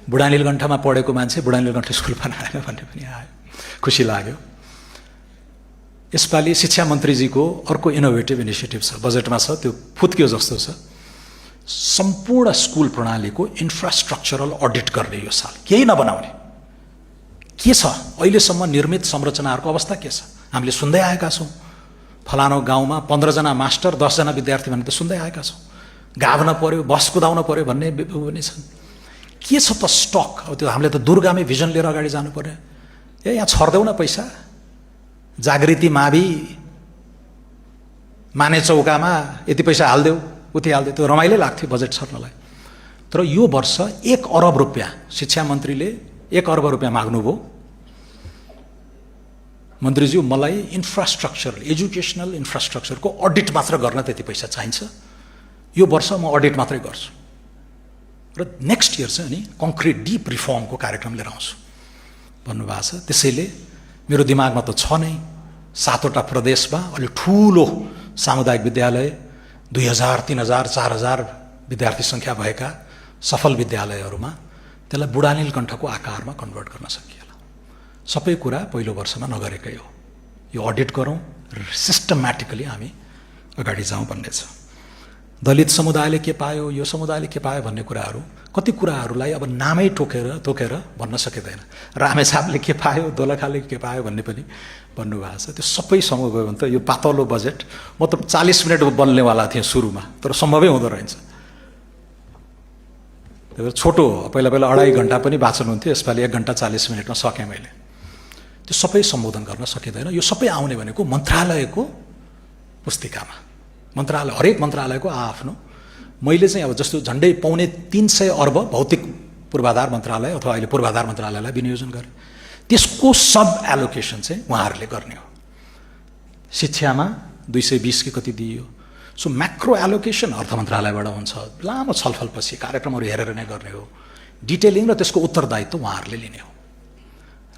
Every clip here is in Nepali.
बुढा नीलकण्ठमा पढेको मान्छे बुढा नीलकण्ठ स्कुल बनाएन भन्ने पनि आयो, खुसी लाग्यो। यसपालि शिक्षा मन्त्रीजीको अर्को इनोभेटिभ इनिसिएटिभ छ, बजेटमा छ, त्यो फुत्कियो जस्तो छ। सम्पूर्ण स्कुल प्रणालीको इन्फ्रास्ट्रक्चरल अडिट गर्ने यो साल, केही नबनाउने। के छ अहिलेसम्म निर्मित संरचनाहरूको अवस्था के छ? हामीले सुन्दै आएका छौँ, फलानो गाउँमा 15 जना मास्टर 10 जना विद्यार्थी भन्ने त सुन्दै आएका छौँ। गाभ्न पर्यो, बस कुदाउन पर्यो भन्ने पनि छन्। के छ त स्टक? अब त्यो हामीले त दूरगामी भिजन लिएर अगाडि जानु पर्यो। यहाँ छर्दैउ न पैसा। जागृति मावि माने चौकामा यति पैसा हाल्देऊ, उति हाल्देऊ, त्यो रमाइलो लाग्थ्यो बजेट छर्नलाई। तर यो वर्ष 1 अरब रुपियाँ शिक्षा मन्त्रीले 1 अर्ब रुपियाँ माग्नुभयो। मन्त्रीज्यू, मलाई इन्फ्रास्ट्रक्चर, एजुकेसनल इन्फ्रास्ट्रक्चरको अडिट मात्र गर्न त्यति पैसा चाहिन्छ। यो वर्ष म अडिट मात्रै गर्छु र नेक्स्ट इयर चाहिँ अनि कङ्क्रिट डिप रिफर्मको कार्यक्रम लिएर आउँछु भन्नुभएको छ। त्यसैले मेरो दिमागमा त छ नै 7वटा प्रदेशमा अलि ठुलो सामुदायिक विद्यालय 2000, 3000, 4000 विद्यार्थी सङ्ख्या भएका सफल विद्यालयहरूमा त्यसलाई बुढा नीलकण्ठको आकारमा कन्भर्ट गर्न सकिएला। सबै कुरा पहिलो वर्षमा नगरेकै हो। यो अडिट गरौँ र सिस्टमेटिकली हामी अगाडि जाउँ भन्ने छ। दलित समुदायले के पायो, यो समुदायले के पायो भन्ने कुराहरू, कति कुराहरूलाई अब नामै तोकेर भन्न सकिँदैन। रामेछापले के पायो, दोलखाले के पायो भन्ने पनि भन्नुभएको छ। त्यो सबै सम्भव भयो भने त यो पातलो बजेट, म त 40 मिनट बन्नेवाला थिएँ सुरुमा, तर सम्भवै हुँदो रहेछ। त्यो छोटो, पहिला 2.5 घन्टा पनि वाचन हुन्थ्यो, यसपालि 1 घन्टा 40 मिनटमा सकेँ मैले। त्यो सबै सम्बोधन गर्न सकिँदैन। यो सबै आउने भनेको मन्त्रालयको पुस्तिकामा, मन्त्रालय, हरेक मन्त्रालयको आफ्नो। मैले चाहिँ अब जस्तो झन्डै 350 अर्ब भौतिक पूर्वाधार मन्त्रालय अथवा अहिले पूर्वाधार मन्त्रालयलाई विनियोजन गरे। त्यसको सब एलोकेसन चाहिँ उहाँहरूले गर्ने हो। शिक्षामा 220 के कति दिइयो। सो म्याक्रो एलोकेसन अर्थ मन्त्रालयबाट हुन्छ। लामो छलफलपछि कार्यक्रमहरू हेरेर नै गर्ने हो। डिटेलिङ र त्यसको उत्तरदायित्व उहाँहरूले लिने हो।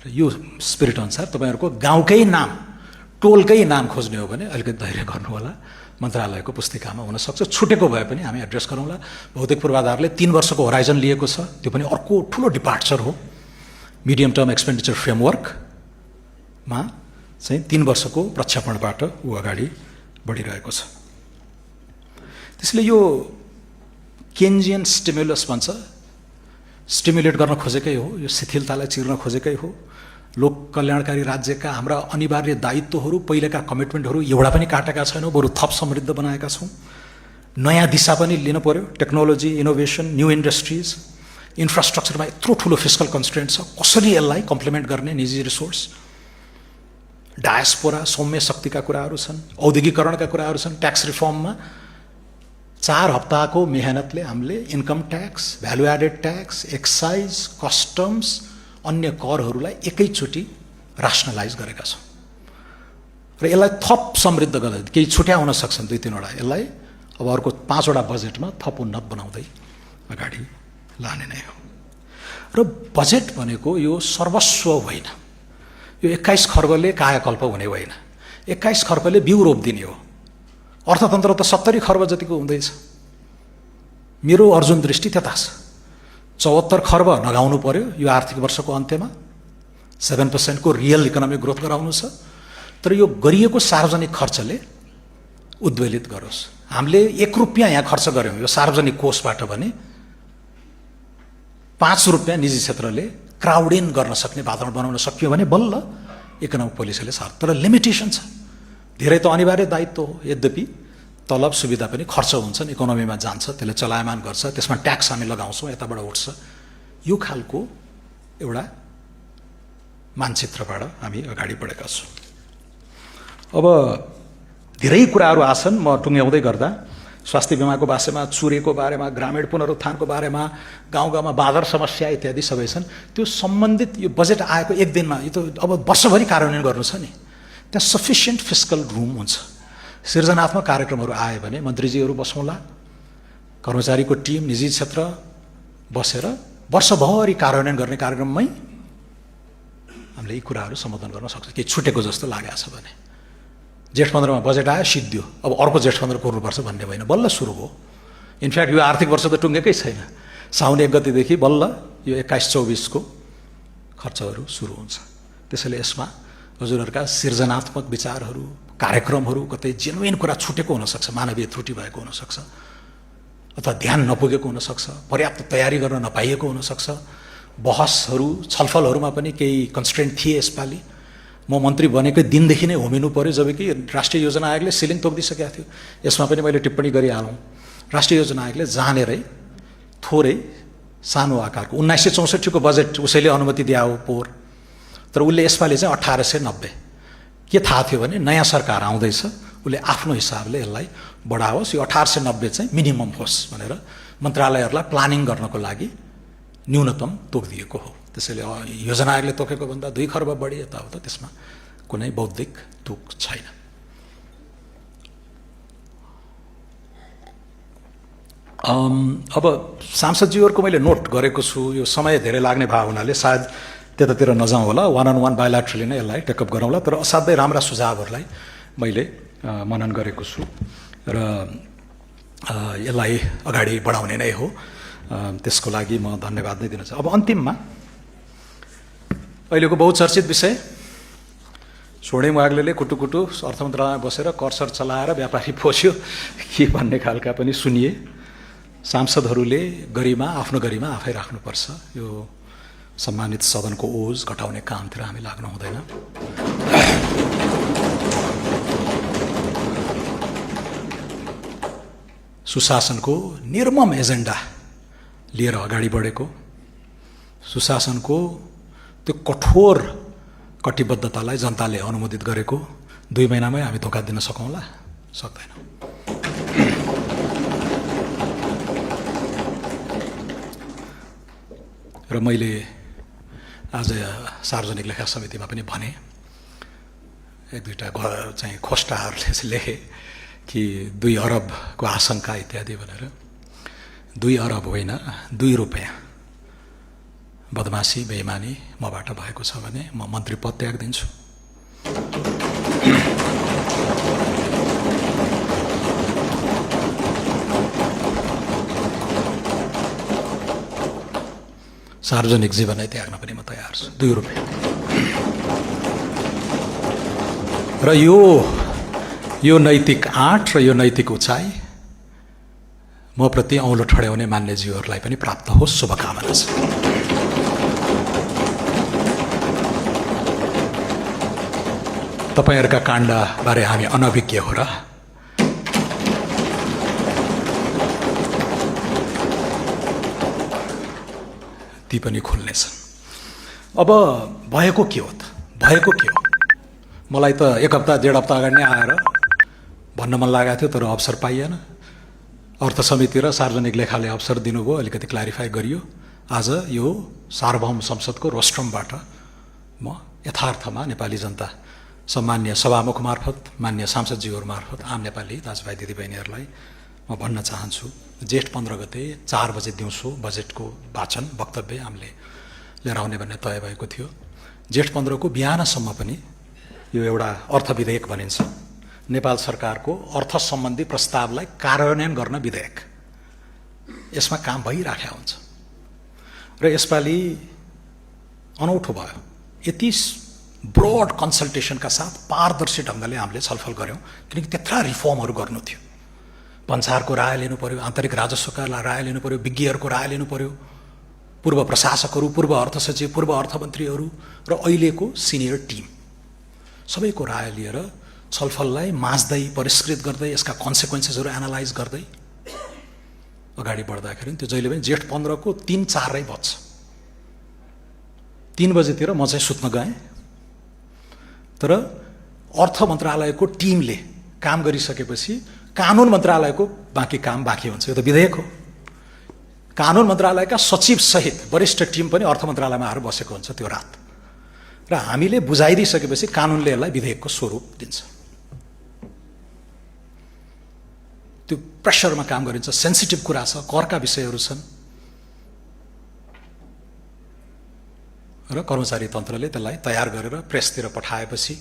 र यो स्पिरिट अनुसार तपाईँहरूको गाउँकै नाम, टोलकै नाम खोज्ने हो भने अलिकति धैर्य गर्नु होला। मन्त्रालयको पुस्तिकामा हुनसक्छ, छुटेको भए पनि हामी एड्रेस गरौँला। भौतिक पूर्वाधारले 3 वर्षको होराइजन लिएको छ, त्यो पनि अर्को ठुलो डिपार्चर हो। मिडियम टर्म एक्सपेन्डिचर फ्रेमवर्कमा चाहिँ 3 वर्षको प्रक्षेपणबाट ऊ अगाडि बढिरहेको छ। त्यसले यो केन्जियन स्टिमुलस भन्छ, स्टिमुलेट गर्न खोजेकै हो, यो शिथिलतालाई चिर्न खोजेकै हो। लोक कल्याणकारी राज्यका हाम्रा अनिवार्य दायित्वहरू, पहिलेका कमिटमेन्टहरू एउटा पनि काटेका छैनौँ, बरु थप समृद्ध बनाएका छौँ। नयाँ दिशा पनि लिनु पर्यो। टेक्नोलोजी, इनोभेसन, न्यू इन्डस्ट्रिज, इन्फ्रास्ट्रक्चरमा यत्रो ठुलो फिस्कल कन्स्ट्रेन्ट छ, कसरी यसलाई कम्प्लिमेन्ट गर्ने, निजी रिसोर्स, डायस्पोरा, सौम्य शक्तिका कुराहरू छन्, औद्योगिकरणका कुराहरू छन्। ट्याक्स रिफर्ममा 4 हप्ताको मेहनतले हामीले income tax, value added tax, excise, customs, अन्य करहरूलाई एकैचोटि रासनलाइज गरेका छौँ र यसलाई थप समृद्ध गर्दै केही छुट्या हुन सक्छन् 2-3वटा, यसलाई अब अर्को 5वटा बजेटमा थप उन्नत बनाउँदै अगाडि लाने नै हो। र बजेट भनेको यो सर्वस्व होइन। यो 21 खर्बले कायाकल्प हुने होइन। 21 खर्बले बिउ रोपिदिने हो। अर्थतन्त्र त 70 खर्ब जतिको हुँदैछ। मेरो अर्जुन दृष्टि त्यता छ। 74 खर्ब नगाउनु पर्यो यो आर्थिक वर्षको अन्त्यमा। 7% को रियल इकोनोमिक ग्रोथ गराउनु छ। तर यो गरिएको सार्वजनिक खर्चले उद्वेलित गरोस्। हामीले 1 रुपियाँ यहाँ खर्च गऱ्यौँ यो सार्वजनिक कोषबाट भने 5 रुपियाँ निजी क्षेत्रले क्राउड इन गर्न सक्ने वातावरण बनाउन सकियो भने बल्ल इकोनोमिक पोलिसीले सार्थ। तर लिमिटेसन छ। धेरै त अनिवार्य दायित्व हो। यद्यपि तलब सुविधा पनि खर्च हुन्छन्, इकोनोमीमा जान्छ, त्यसले चलायमान गर्छ, त्यसमा ट्याक्स हामी लगाउँछौँ, यताबाट उठ्छ। यो खालको एउटा मानचित्रबाट हामी अगाडि बढेका छौँ। अब धेरै कुराहरू आछन्, म टुङ्ग्याउँदै गर्दा स्वास्थ्य बिमाको बारेमा, चुरेको बारेमा, ग्रामीण पुनरुत्थानको बारेमा, गाउँ गाउँमा बाँदर समस्या इत्यादि सबै छन्। त्यो सम्बन्धित यो बजेट आएको 1 दिनमा, यो त अब वर्षभरि कार्यान्वयन गर्नु छ नि, त्यहाँ सफिसियन्ट फिस्कल रुम हुन्छ। सृजनात्मक कार्यक्रमहरू आयो भने मन्त्रीजीहरू बसौँला, कर्मचारीको टिम, निजी क्षेत्र बसेर वर्षभरि कार्यान्वयन गर्ने कार्यक्रममै हामीले यी कुराहरू सम्बोधन गर्न सक्छौँ। केही छुटेको जस्तो लागेको छ भने जेठ 15मा बजेट आयो, सिद्धियो, अब अर्को जेठ 15 कुर्नुपर्छ भन्ने होइन, बल्ल सुरु हो। इनफ्याक्ट यो आर्थिक वर्ष त टुङ्गेकै छैन। साउन 1 गतेदेखि बल्ल यो 21-24 को खर्चहरू सुरु हुन्छ। त्यसैले यसमा हजुरहरूका सृजनात्मक विचारहरू, कार्यक्रमहरू कतै जेन्युइन कुरा छुटेको हुनसक्छ, मानवीय त्रुटि भएको हुनसक्छ, अथवा ध्यान नपुगेको हुनसक्छ, पर्याप्त तयारी गर्न नपाइएको हुनसक्छ। बहसहरू, छलफलहरूमा पनि केही कन्स्ट्रेन्ट थिए यसपालि। म मन्त्री बनेकै दिनदेखि नै होमिनु पर्यो, जबकि राष्ट्रिय योजना आयोगले सिलिङ तोकिदिसकेको थियो। यसमा पनि मैले टिप्पणी गरिहालौँ, राष्ट्रिय योजना आयोगले जानेरै थोरै सानो आकारको 1964 को बजेट उसैले अनुमति दिए हो पोहोर, तर उसले यसपालि चाहिँ 1890 के थाहा थियो भने नयाँ सरकार आउँदैछ, उसले आफ्नो हिसाबले यसलाई बढाओस्, यो 1890 चाहिँ मिनिमम होस् भनेर मन्त्रालयहरूलाई प्लानिङ गर्नको लागि न्यूनतम तोकिदिएको हो। त्यसैले योजना आयोगले तोकेको भन्दा 2 खर्ब बढी यताउता, त्यसमा कुनै बौद्धिक तुक छैन। अब सांसदज्यूहरूको मैले नोट गरेको छु, यो समय धेरै लाग्ने भाव हुनाले सायद त्यतातिर नजाउँ होला, 1-on-1 बायोल्याट्रली नै यसलाई टेकअप गरौँला। तर असाध्यै राम्रा सुझावहरूलाई मैले मनन गरेको छु र यसलाई अगाडि बढाउने नै हो, त्यसको लागि म धन्यवाद नै दिन चाहन्छु। अब अन्तिममा अहिलेको बहुचर्चित विषय, छोडे वाग्लेले कुटुकुटु अर्थ मन्त्रालयमा बसेर करसर चलाएर व्यापारी पोस्यो के भन्ने खालका पनि सुनिए। सांसदहरूले गरिमा, आफ्नो गरिमा आफै राख्नुपर्छ। यो सम्मानित सदनको ओज घटाउने कामतिर हामी लाग्नु हुँदैन। सुशासनको निर्मम एजेन्डा लिएर अगाडि बढेको, सुशासनको त्यो कठोर कटिबद्धतालाई जनताले अनुमोदित गरेको 2 महिनामै हामी धोका दिन सकौँला? सक्दैनौँ। र मैले आज सार्वजनिक लेखा समितिमा पनि भने, 1-2टा चाहिँ खोस्टाहरूले लेखे कि 2 अरबको आशंका इत्यादि भनेर। 2 अरब होइन, 2 रुपियाँ बदमासी बेइमानी मबाट भएको छ भने म मन्त्री पद त्याग दिन्छु। सार्वजनिक जीवनै त्याग्न पनि म तयार छु, 2 रुपियाँ। र यो नैतिक आँट र यो नैतिक उचाइ म प्रति औँलो ठड्याउने मान्यज्यूहरूलाई पनि प्राप्त होस्, शुभकामना छ। तपाईहरुका काण्डबारे हामी अनभिज्ञ हो र? ती पनि खुल्नेछन्। अब भएको के हो त? भएको के हो? मलाई त 1 हप्ता 1.5 हप्ता अगाडि नै आएर भन्न मन लागेको थियो, तर अवसर पाइएन। अर्थ समिति र सार्वजनिक लेखाले अवसर दिनुभयो, अलिकति क्ल्यारिफाई गरियो। आज यो सार्वभौम संसदको रोस्ट्रमबाट म यथार्थमा नेपाली जनता, सम्मान्य सभामुख मार्फत, मान्य सांसदज्यूहरू मार्फत आम नेपाली दाजुभाइ दिदीबहिनीहरूलाई म भन्न चाहन्छु, जेठ 15 गते 4 बजे दिउँसो बजेटको वाचन वक्तव्य हामीले लिएर आउने भन्ने तय भएको थियो। जेठ 15 को बिहानसम्म पनि यो एउटा अर्थ विधेयक भनिन्छ, नेपाल सरकारको अर्थ सम्बन्धी प्रस्तावलाई कार्यान्वयन गर्न विधेयक, यसमा काम भइराखेको हुन्छ। र यसपालि अनौठो भयो, यति ब्रोड कन्सल्टेसनका साथ पारदर्शी ढङ्गले हामीले छलफल गऱ्यौँ, किनकि त्यत्रा रिफर्महरू गर्नु थियो। भन्सारको राय लिनु पर्यो, आन्तरिक राजस्वका राय लिनु पर्यो, विज्ञहरूको राय लिनु पर्यो, पूर्व प्रशासकहरू, पूर्व अर्थ सचिव, पूर्व अर्थमन्त्रीहरू र अहिलेको सिनियर टिम सबैको राय लिएर छलफललाई माझ्दै, परिष्कृत गर्दै, यसका कन्सिक्वेन्सेसहरू एनालाइज गर्दै अगाडि बढ्दाखेरि त्यो जहिले पनि जेठ 15 को 3-4 बज्छ। 3 बजेतिर म चाहिँ सुत्न गएँ, तर अर्थ मन्त्रालयको टिमले काम गरिसकेपछि कानुन मन्त्रालयको बाँकी काम बाँकी हुन्छ। यो त विधेयक हो। कानुन मन्त्रालयका सचिव सहित वरिष्ठ टिम पनि अर्थ मन्त्रालयमा आएर बसेको हुन्छ त्यो रात, र हामीले बुझाइदिइसकेपछि कानुनले यसलाई विधेयकको स्वरूप दिन्छ। त्यो प्रेसरमा काम गरिन्छ, सेन्सिटिभ कुरा छ, करका विषयहरू छन्, र कर्मचारी तन्त्रले त्यसलाई तयार गरेर प्रेसतिर पठाएपछि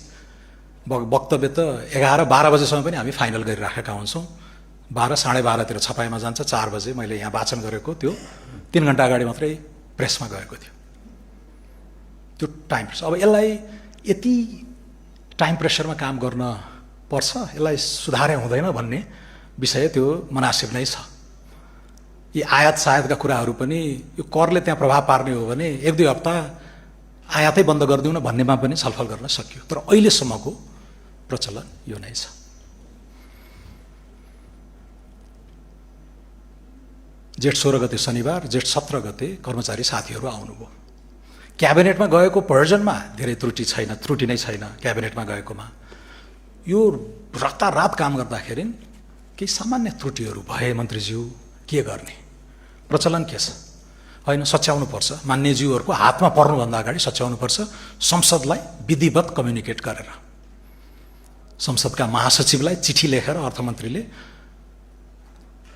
वक्तव्य त 11-12 बजेसम्म पनि हामी फाइनल गरिराखेका हुन्छौँ। 12 साढे 12तिर छपाईमा जान्छ, 4 बजे मैले यहाँ वाचन गरेको त्यो 3 घण्टा अगाडि मात्रै प्रेसमा गएको थियो। त्यो टाइम प्रेसर, अब यसलाई यति टाइम प्रेसरमा काम गर्न पर्छ, यसलाई सुधारे हुँदैन भन्ने विषय त्यो मनासिब नै छ। यी आयात सायातका कुराहरू पनि यो करले त्यहाँ प्रभाव पार्ने हो भने 1-2 हप्ता आयातै बन्द गरिदिउँ न भन्नेमा पनि छलफल गर्न सकियो, तर अहिलेसम्मको प्रचलन यो नै छ। जेठ 16 गते शनिबार, जेठ 17 गते कर्मचारी साथीहरू आउनुभयो। क्याबिनेटमा गएको प्रयोजनमा धेरै त्रुटि नै छैन क्याबिनेटमा गएकोमा। यो रातारात काम गर्दाखेरि केही सामान्य त्रुटिहरू भए मन्त्रीज्यू के गर्ने, प्रचलन के छ? होइन, सच्याउनुपर्छ, मान्यज्यूहरूको हातमा पर्नुभन्दा अगाडि सच्याउनुपर्छ, संसदलाई विधिवत कम्युनिकेट गरेर। संसदका महासचिवलाई चिठी लेखेर अर्थमन्त्रीले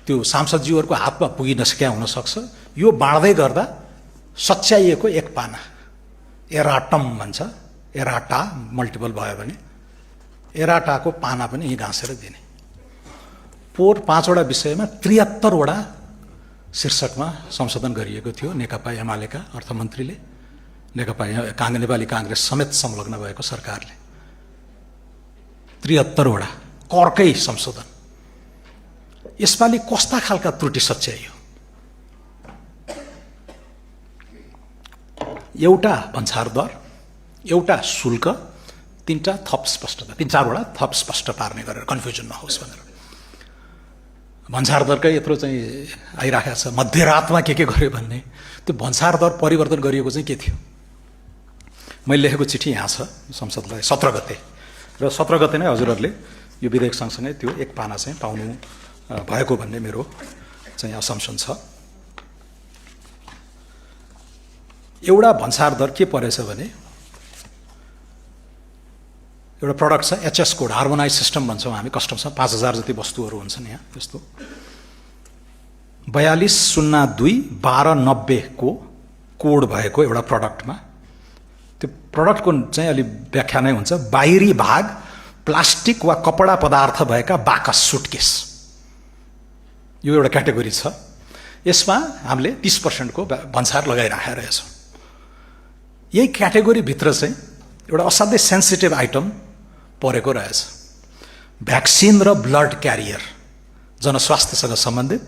त्यो सांसदज्यूहरूको हातमा पुगि नसक्या हुनसक्छ, यो बाँड्दै गर्दा सच्याइएको एक पाना, एराटम भन्छ, एराटा मल्टिपल भयो भने एराटाको पाना पनि यहीँ घाँसेर दिने। 5वटा विषयमा 73वटा शीर्षकमा संशोधन गरिएको थियो नेकपा एमालेका अर्थमन्त्रीले, नेपाली काङ्ग्रेस समेत संलग्न भएको सरकारले। 73वटा करकै संशोधन। यसपालि कस्ता खालका त्रुटि सच्याइयो? एउटा भन्सार दर, एउटा शुल्क, 3टा थप स्पष्टता, 3-4वटा थप स्पष्ट पार्ने गरेर कन्फ्युजन नहोस् भनेर। भन्सार दरकै यत्रो चाहिँ आइराखेको छ, मध्यरातमा के गर्यो भन्ने। त्यो भन्सार दर परिवर्तन गरिएको चाहिँ के थियो? मैले लेखेको चिठी यहाँ छ संसदलाई 17 गते, र 17 गते नै हजुरहरूले यो विधेयक सँगसँगै त्यो एक पाना चाहिँ पाउनु भएको भन्ने मेरो चाहिँ असम्पसन छ। एउटा भन्सार दर के परेछ भने, एउटा प्रडक्ट छ एचएस कोड, हार्मोनाइज सिस्टम भन्छौँ हामी कस्टमसमा, 5000 जति वस्तुहरू हुन्छन् यहाँ त्यस्तो। 4202-1290 को कोड भएको एउटा प्रडक्टमा, त्यो प्रडक्टको चाहिँ अलि व्याख्या नै हुन्छ, बाहिरी भाग प्लास्टिक वा कपडा पदार्थ भएका बाकस, सुटकेस, यो एउटा क्याटेगोरी छ। यसमा हामीले 30% को भन्सार लगाइराखेका रहेछौँ। यही क्याटेगोरीभित्र चाहिँ एउटा असाध्यै सेन्सिटिभ आइटम परेको रहेछ, भ्याक्सिन र ब्लड क्यारियर, जनस्वास्थ्यसँग सम्बन्धित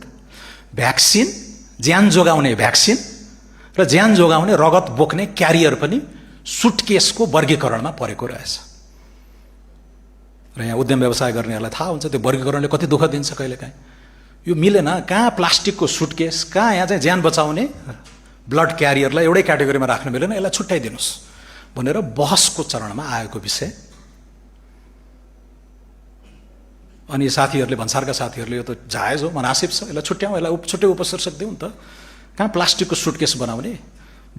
भ्याक्सिन, ज्यान जोगाउने भ्याक्सिन र ज्यान जोगाउने रगत बोक्ने क्यारियर पनि सुटकेसको वर्गीकरणमा परेको रहेछ। र यहाँ उद्यम व्यवसाय गर्नेहरूलाई थाहा हुन्छ त्यो वर्गीकरणले कति दुःख दिन्छ कहिलेकाहीँ। यो मिलेन, कहाँ प्लास्टिकको सुटकेस, कहाँ यहाँ चाहिँ ज्यान बचाउने ब्लड क्यारियरलाई एउटै क्याटेगोरीमा राख्न मिलेन, यसलाई छुट्याइदिनुहोस् भनेर बहसको चरणमा आएको विषय। अनि साथीहरूले, भन्सारका साथीहरूले यो त जायज हो, मनासिब छ, यसलाई छुट्याउँ, यसलाई छुट्टै उपशीर्षक दिउँ त, कहाँ प्लास्टिकको सुटकेस बनाउने,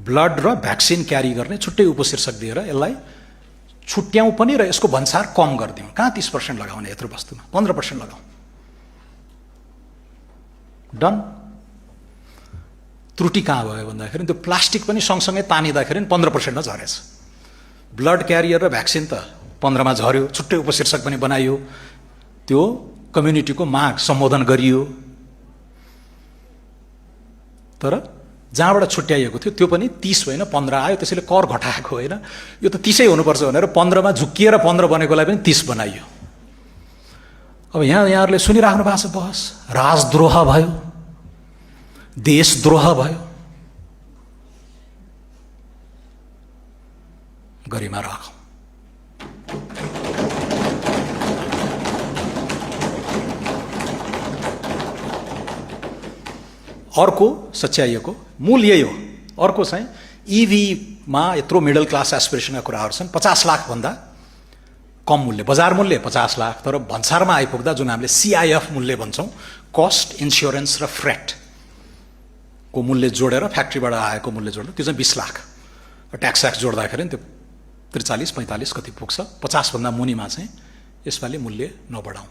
ब्लड र भ्याक्सिन क्यारी गर्ने छुट्टै उपशीर्षक दिएर यसलाई छुट्याउँ पनि र यसको भन्सार कम गरिदिउँ। कहाँ 30% लगाउने यत्रो वस्तुमा, 15% लगाउँ, डन। त्रुटि कहाँ भयो भन्दाखेरि त्यो प्लास्टिक पनि सँगसँगै तानिँदाखेरि 15% झरेछ। ब्लड क्यारियर र भ्याक्सिन त 15मा झऱ्यो, छुट्टै उपशीर्षक पनि बनाइयो, त्यो कम्युनिटीको माग सम्बोधन गरियो, तर जहाँबाट छुट्याइएको थियो त्यो पनि 30 होइन 15 आयो, त्यसैले कर घटाएको होइन, यो त 30 हुनुपर्छ भनेर 15मा झुक्किएर 15 बनेकोलाई पनि 30 बनाइयो। अब यहाँहरूले सुनिराख्नु भएको छ बहस, राजद्रोह भयो, देशद्रोह भयो, गरिमा राखौँ। अर्को सच्याइएको मूल यही हो। अर्को चाहिँ इभीमा यत्रो मिडल क्लास एस्पिरेसनका कुराहरू छन्, 50 लाख भन्दा कम मूल्य, बजार मूल्य 50 लाख, तर भन्सारमा आइपुग्दा जुन हामीले CIF मूल्य भन्छौँ, कस्ट, इन्स्योरेन्स र फ्रेट को मूल्य जोडेर, फ्याक्ट्रीबाट आएको मूल्य जोडेर त्यो चाहिँ 20 लाख, ट्याक्स जोड्दाखेरि त्यो 43-45 कति पुग्छ। 50 भन्दा मुनिमा चाहिँ यसपालि मूल्य नबढाउँ,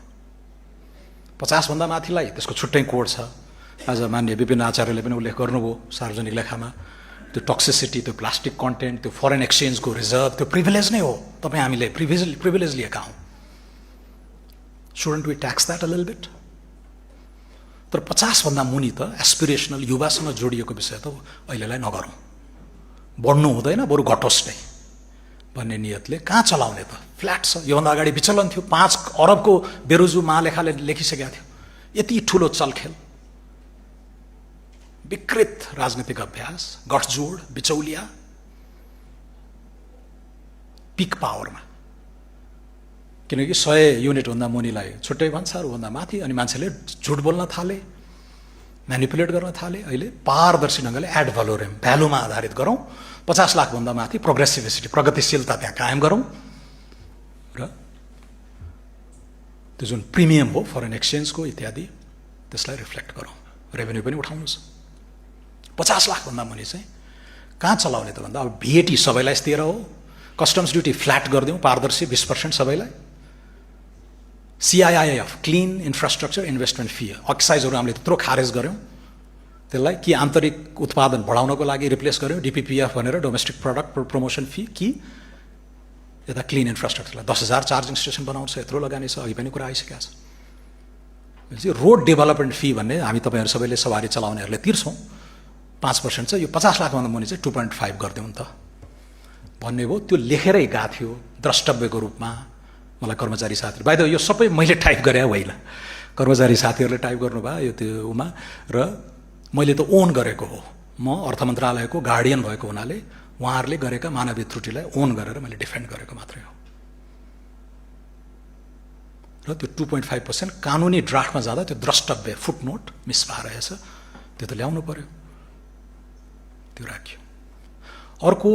50 भन्दा माथिलाई त्यसको छुट्टै कोड छ। आज मान्य विपिन आचार्यले पनि उल्लेख गर्नुभयो सार्वजनिक लेखामा, त्यो टक्सिसिटी, त्यो प्लास्टिक कन्टेन्ट, त्यो फरेन एक्सचेन्जको रिजर्भ, त्यो प्रिभिलेज नै हो, तपाईँ हामीले प्रिभिलेज लिएका हौँ। Shouldn't we tax that a little bit? तर 50 भन्दा मुनि त एस्पिरेसनल युवासँग जोडिएको विषय त अहिलेलाई नगरौँ, बढ्नु हुँदैन, बरु घटोस् नै भन्ने नियतले कहाँ चलाउने त? फ्ल्याट छ। योभन्दा अगाडि विचलन थियो, 5 अरबको बेरोजु महालेखाले लेखिसकेका थियो। यति ठुलो चलखेल, विकृत राजनीतिक अभ्यास, गठजोड, बिचौलिया, पिक पावरमा। किनकि 100 युनिटभन्दा मुनिलाई छुट्टै भन्सारभन्दा माथि, अनि मान्छेले झुट बोल्न थाले, म्यानिपुलेट गर्न थाले। अहिले पारदर्शी ढङ्गले एड भ्यालोरेम, भ्यालुमा आधारित गरौँ, 50 लाखभन्दा माथि प्रोग्रेसिभिसिटी, प्रगतिशीलता त्यहाँ कायम गरौँ, र त्यो जुन प्रिमियम हो फरेन एक्सचेन्जको इत्यादि त्यसलाई रिफ्लेक्ट गरौँ, रेभेन्यू पनि उठाउनुहोस्। 50 लाखभन्दा मुनि चाहिँ कहाँ चलाउने त भन्दा अब VAT सबैलाई 13 हो, कस्टम्स ड्युटी फ्ल्याट गरिदिउँ, पारदर्शी 20% सबैलाई, CIIF clean infrastructure investment fee, एक्साइजहरू हामीले त्यत्रो खारेज गऱ्यौँ, त्यसलाई कि आन्तरिक उत्पादन बढाउनको लागि रिप्लेस गऱ्यौँ, DPPF भनेर डोमेस्टिक प्रडक्ट प्रमोसन फी, कि यता क्लिन इन्फ्रास्ट्रक्चरलाई 10,000 चार्जिङ स्टेसन बनाउँछ, यत्रो लगानी छ, अघि पनि कुरा आइसकेको छ। रोड डेभलपमेन्ट फी भन्ने हामी तपाईँहरू सबैले सवारी चलाउनेहरूले तिर्छौँ, 5% छ, यो 50 लाखभन्दा मुनि चाहिँ 2.5 गरिदिउँ त भन्ने भयो। त्यो लेखेरै गएको थियो द्रष्टव्यको रूपमा मलाई कर्मचारी साथीहरू। बाइ द वे यो सबै मैले टाइप गरे होइन, कर्मचारी साथीहरूले टाइप गर्नुभयो यो त्यो उमा, र मैले त ओन गरेको हो। म अर्थ मन्त्रालयको गार्डियन भएको हुनाले उहाँहरूले गरेका मानवीय त्रुटिलाई ओन गरेर मैले डिफेन्ड गरेको मात्रै हो। र त्यो 2.5% कानुनी ड्राफ्टमा जाँदा त्यो द्रष्टव्य फुटनोट मिस भएर रहेछ, त्यो त ल्याउनु पर्यो, त्यो राख्यो। अर्को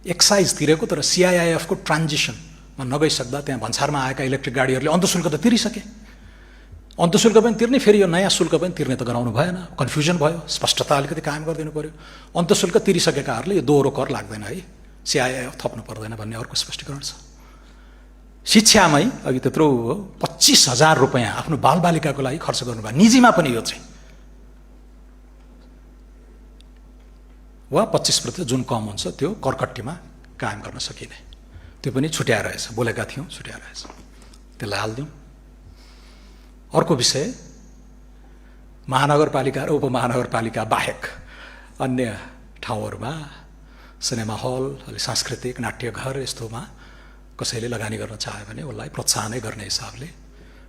एक्साइज तिरेको, तर CIIF को ट्रान्जिसनमा नगइसक्दा त्यहाँ भन्सारमा आएका इलेक्ट्रिक गाडीहरूले अन्तशुल्क त तिरिसके, अन्तशुल्क पनि तिर्ने, फेरि यो नयाँ शुल्क पनि तिर्ने त गराउनु भएन, कन्फ्युजन भयो, स्पष्टता अलिकति कायम गरिदिनु पर्यो। अन्तशुल्क तिरिसकेकाहरूले यो दोहोरो कर लाग्दैन है, CIIF थप्नु पर्दैन भन्ने अर्को स्पष्टीकरण छ। शिक्षामै अघि त्यत्रो 25,000 रुपियाँ आफ्नो बालबालिकाको लागि खर्च गर्नुभयो, निजीमा पनि यो चाहिँ, वा 25% जुन कम हुन्छ त्यो करकट्टीमा कायम गर्न सकिने, त्यो पनि छुट्याएर रहेछ, बोलेका थियौँ छुट्याएर रहेछ, त्यसलाई हालिदिउँ। अर्को विषय, महानगरपालिका र उपमहानगरपालिका बाहेक अन्य ठाउँहरूमा सिनेमा हल, अलि सांस्कृतिक नाट्यघर यस्तोमा कसैले लगानी गर्न चाह्यो भने उसलाई प्रोत्साहनै गर्ने हिसाबले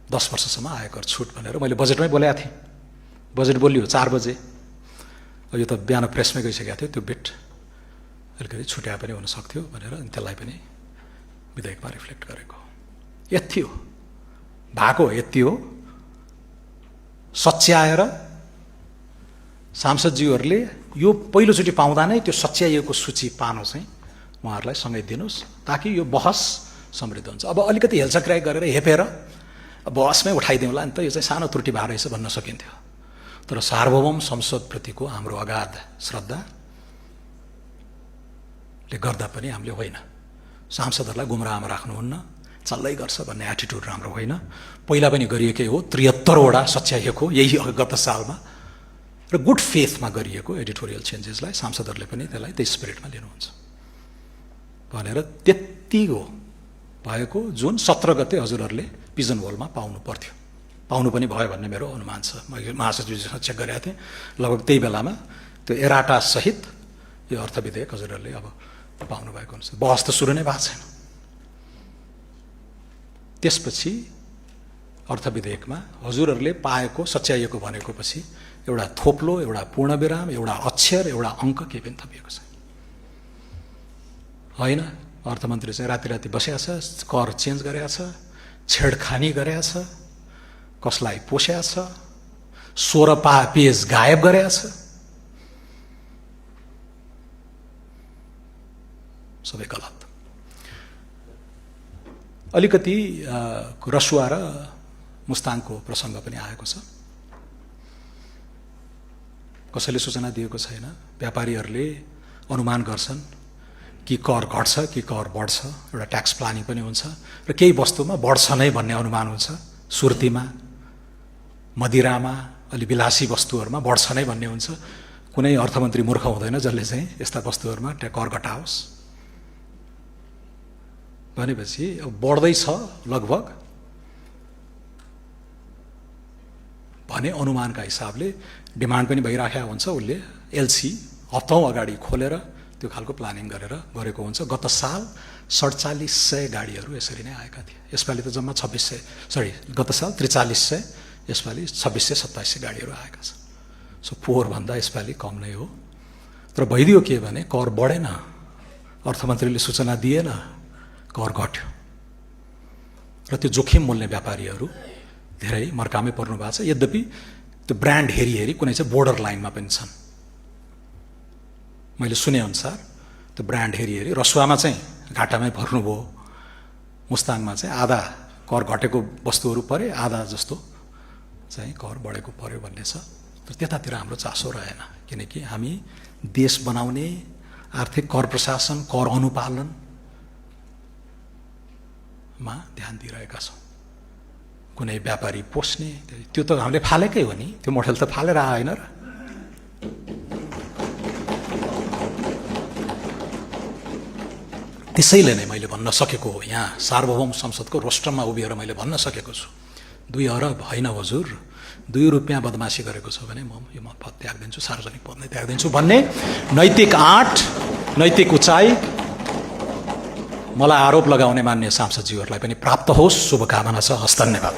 10 वर्षसम्म आयकर छुट भनेर मैले बजेटमै बोलेको थिएँ। बजेट बोलियो 4 बजे, यो त बिहान प्रेसमै गइसकेको थियो, त्यो बिट अलिकति छुट्या पनि हुन सक्थ्यो भनेर त्यसलाई पनि विधेयकमा रिफ्लेक्ट गरेको। यति हो भएको, यति हो। सच्याएर सांसदज्यूहरूले यो पहिलोचोटि पाउँदा नै त्यो सच्याइएको सूची पानो चाहिँ उहाँहरूलाई सँगै दिनुहोस्, ताकि यो बहस समृद्ध हुन्छ। अब अलिकति हेलचक्राइ गरेर हेपेर बहसमै उठाइदिउँला नि त, यो चाहिँ सानो त्रुटि भएर रहेछ भन्न सकिन्थ्यो। तर सार्वभौम संसदप्रतिको हाम्रो अगाध श्रद्धाले गर्दा पनि हामीले होइन, सांसदहरूलाई गुमराहमा राख्नुहुन्न, चल्दै गर्छ भन्ने एटिट्युड राम्रो होइन। पहिला पनि गरिएकै हो, 73 वटा सच्याइएको यही गत सालमा, र गुड फेथमा गरिएको एडिटोरियल चेन्जेसलाई सांसदहरूले पनि त्यसलाई त्यही स्पिरिटमा लिनुहुन्छ भनेर त्यति हो भएको, जुन 17 गते हजुरहरूले पिजन होलमा पाउनु पर्थ्यो, पाउनु पनि भयो भन्ने मेरो अनुमान छ। मैले महासचिवजीसँग चेक गरेको थिएँ, लगभग त्यही बेलामा त्यो एराटा सहित यो अर्थ विधेयक हजुरहरूले अब पाउनु भएको हुन्छ। बहस त सुरु नै भएको छैन। त्यसपछि अर्थ विधेयकमा हजुरहरूले पाएको सच्याइएको भनेको पछि एउटा थोप्लो, एउटा पूर्णविराम, एउटा अक्षर, एउटा अङ्क केही पनि थपिएको छ होइन। अर्थमन्त्री चाहिँ राति राति बसेको छ, कर चेन्ज गरेको छ, छेडखानी गरेको छ, कसलाई पोस्या छ, 16 पेज गायब गरेको छ, सबै गलत। अलिकति रसुवा र मुस्ताङको प्रसङ्ग पनि आएको छ। कसैले सूचना दिएको छैन, व्यापारीहरूले अनुमान गर्छन् कि कर घट्छ कि कर बढ्छ, एउटा ट्याक्स प्लानिङ पनि हुन्छ, र केही वस्तुमा बढ्छ नै भन्ने अनुमान हुन्छ, सुर्तीमा, मदिरामा, अलि विलासी वस्तुहरूमा बढ्छ नै भन्ने हुन्छ। कुनै अर्थमन्त्री मूर्ख हुँदैन जसले चाहिँ यस्ता वस्तुहरूमा कर घटाओस् भनेपछि अब बढ्दैछ, लगभग भने अनुमानका हिसाबले डिमान्ड पनि भइराखेको हुन्छ, उसले एलसी हप्तौँ अगाडि खोलेर त्यो खालको प्लानिङ गरेको हुन्छ। गत साल 4700 गाडीहरू यसरी नै आएका थिए। यसपालि त जम्मा 2600 गत साल 4300, यसपालि 2600-2700 गाडीहरू आएका छन्। सो पोहोरभन्दा यसपालि कम नै हो। तर भइदियो के भने कर बढेन, अर्थमन्त्रीले सूचना दिएन, कर घट्यो र त्यो जोखिम मोल्ने व्यापारीहरू धेरै मर्कामै पर्नु भएको छ। यद्यपि त्यो ब्रान्ड हेरी कुनै चाहिँ बोर्डर लाइनमा पनि छन्। मैले सुनेअनुसार त्यो ब्रान्ड हेरी रसुवामा चाहिँ घाटामै पर्नुभयो, मुस्ताङमा चाहिँ आधा कर घटेको वस्तुहरू परे, आधा जस्तो चाहिँ कर बढेको पर्यो भन्ने छ। तर त्यतातिर हाम्रो चासो रहेन, किनकि हामी देश बनाउने, आर्थिक कर प्रशासन, कर अनुपालनमा ध्यान दिइरहेका छौँ। कुनै व्यापारी पोस्ने त्यो त हामीले फालेकै हो नि, त्यो मोडेल त फालेर आएन र। त्यसैले नै मैले भन्न सकेको हो, यहाँ सार्वभौम संसदको रोस्टरमा उभिएर मैले भन्न सकेको छु, 2 अरब होइन हजुर, 2 रुपियाँ बदमासी गरेको छ भने म यो पद त्याग दिन्छु, सार्वजनिक पद नै त्याग दिन्छु भन्ने नैतिक आँट, नैतिक उचाइ मलाई आरोप लगाउने मान्य सांसदज्यूहरूलाई पनि प्राप्त होस्। शुभकामना छ। हस्, धन्यवाद।